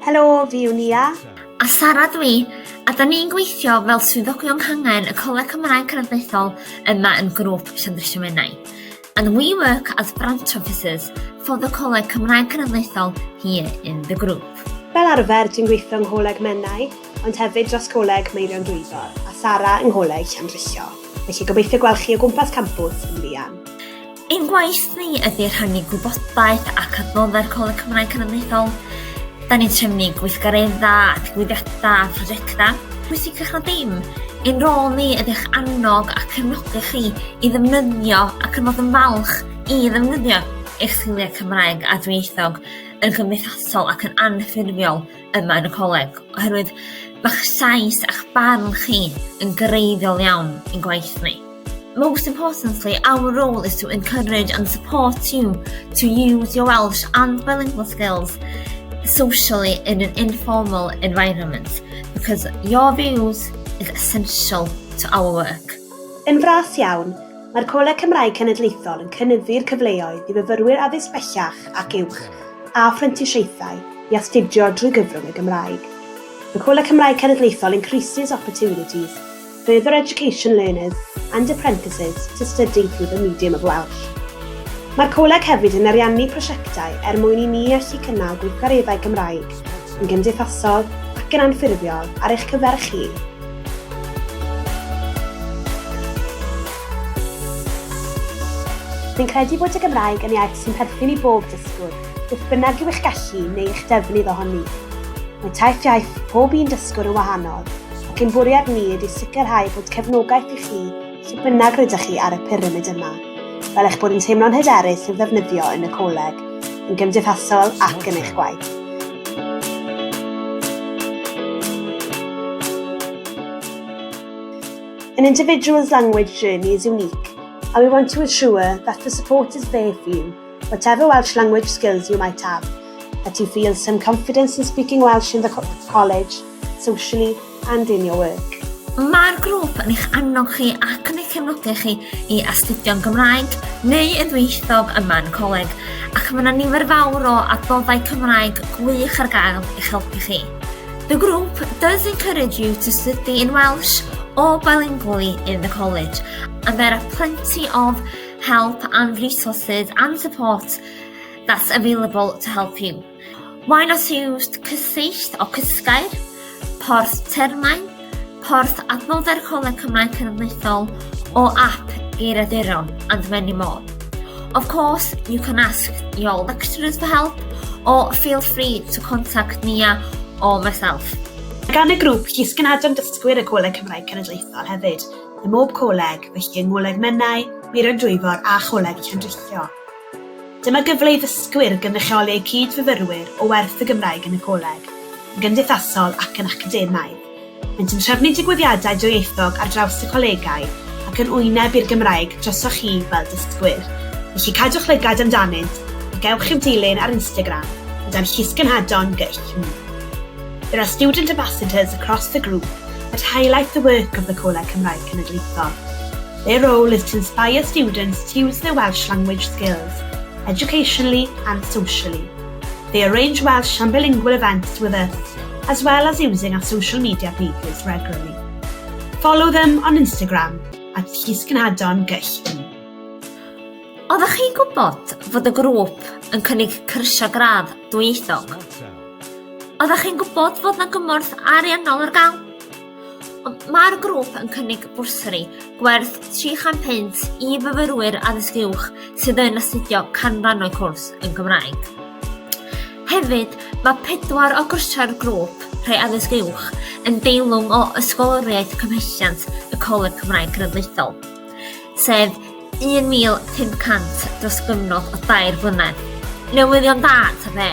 Helo, fi yw Nia. A Sara dwi, a da ni'n gweithio fel swyddogion cangen y Coleg Cymraeg Cenedlaethol yma yn Grŵp Llandrillo Menai. And we work as branch officers for the Coleg Cymraeg Cenedlaethol here in the group. Fel arfer, dwi'n gweithio yng Ngholeg Menai, ond hefyd dros Coleg Meirion Dwyfor, a Sara yng Ngholeg Llandrillo. Felly gobeithio gweld chi o gwmpas campws yn fuan. Ein gwaith ni ydy rhannu gwybodaeth ac adnoddau'r Coleg Cymraeg Cenedlaethol. Da ni'n trefnu gweithgareddau, digwyddiadau a phrosiectau. Pwysicach na dim, ein rôl ni ydy eich annog a cefnogi chi i ddefnyddio ac yn fod yn falch i ddefnyddio eich sgiliau Cymraeg a dwyieithog yn gymdeithasol ac yn anffurfiol yma yn y coleg, oherwydd mae'ch llais a'ch barn chi yn greiddiol iawn i'n gwaith ni. Most importantly, our role is to encourage and support you to use your Welsh and bilingual skills socially in an informal environment because your views is essential to our work. Yn fras iawn, mae'r Coleg Cymraeg Cenedlaethol yn cynyddu'r cyfleoedd i fyfyrwyr addysg bellach ac uwch a phrentisiaethau i astudio drwy gyfrwng y Gymraeg. The Coleg Cymraeg Cenedlaethol increases opportunities further education learners and apprentices to study through the medium of Welsh. Mae'r coleg hefyd yn ariannu prosiectau er mwyn i ni allu cynnal gweithgareddau Cymraeg yn gymdeithasol ac yn anffurfiol ar eich cyfer chi. Fi'n credu bod y Gymraeg yn iaith sy'n perthyn i bob dysgwr, beth bynnag yw eich gallu neu eich defnydd ohoni. Mae taith iaith pob un dysgwr yn wahanol, ac ein bwriad ni ydy sicrhau bod cefnogaeth i chi lle bynnag rydych chi ar y pyramid yma, fel eich bod yn teimlo'n hyderus i'w ddefnyddio yn y coleg, yn gymdeithasol ac yn eich gwaith. An individual's language journey is unique, and we want to assure that the support is there for you, whatever Welsh language skills you might have, that you feel some confidence in speaking Welsh in the co college, socially and in your work. Mae'r grŵp yn eich annog chi ac yn eich cefnogi chi i astudio'n Gymraeg neu yn ddwyieithog yma yn y coleg, ac mae yna nifer fawr o adnoddau Cymraeg gwych ar gael i'ch helpu chi. The group does encourage you to study in Welsh or bilingually in the college, and there are plenty of help and resources and support that's available to help you. Why not use Cysillt or Cysgair, Porth Termau, Porth Adnoddau'r Coleg Cymraeg Cenedlaethol, or app Geiriaduron, and many more. Of course, you can ask your lecturers for help, or feel free to contact Nia or myself. Mae gan y grŵp Llysgenhadon Dysgwyr y Coleg Cymraeg Cenedlaethol hefyd, ym mhob coleg, felly yng Ngholeg Menai, Meirion Dwyfor a Choleg Llandrillo. Dyma gyfle i ddysgwyr gynrychioli eu cyd-fyfyrwyr o werth y Gymraeg yn y coleg, yn gymdeithasol ac yn academaidd. Maent yn trefnu digwyddiadau dwyieithog ar draws y colegau ac yn wyneb i'r Gymraeg drosoch chi fel dysgwyr. Felly cadwch lygad amdanynt a gewch i'w dilyn ar Instagram o dan Llysgenhadon Gyll. There are student ambassadors across the group that highlight the work of the Coleg Cymraeg Cenedlaethol. Their role is to inspire students to use their Welsh language skills, educationally and socially. They arrange Welsh and bilingual events with us, as well as using our social media pages regularly. Follow them on Instagram at Llysgenhadon Gyll. Oeddech chi'n gwybod fod y grŵp yn cynnig cyrsiau gradd dwyieithog? Oeddech chi'n gwybod fod 'na gymorth ariannol ar gael? Ond mae'r grŵp yn cynnig bwrsari gwerth 300 punt i fyfyrwyr addysg uwch sydd yn astudio canran o'u cwrs yn Gymraeg. Hefyd, mae pedwar o gyrsiau'r grŵp, rhai addysg uwch, yn deilwng o Ysgoloriaeth Cymhelliant y Coleg Cymraeg Cenedlaethol, sef 1,500 dros gyfnod o dair blynedd. Newyddion da, ta be?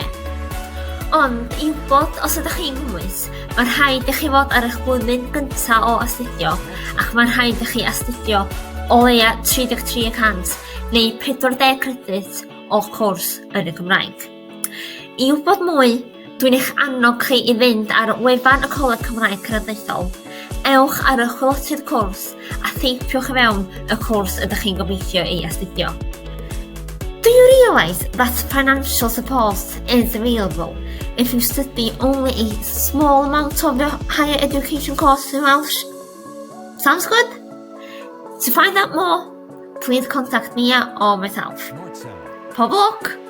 Ond i wybod os ydych chi'n gymwys, mae'n rhaid i chi fod ar eich blwyddyn gyntaf o astudio ac mae'n rhaid i chi astudio o leia 33 y cant neu 40 credyd o'ch cwrs yn y Gymraeg. I wybod mwy, dwi'n eich annog chi i fynd ar wefan y Coleg Cymraeg Cenedlaethol. Ewch ar y chwilotydd cwrs a theipiwch i fewn y cwrs ydych chi'n gobeithio ei astudio. Do you realise that financial support is available if you study only a small amount of your higher education course in Welsh? Sounds good? To find out more, please contact Mia or myself. Pob lwc!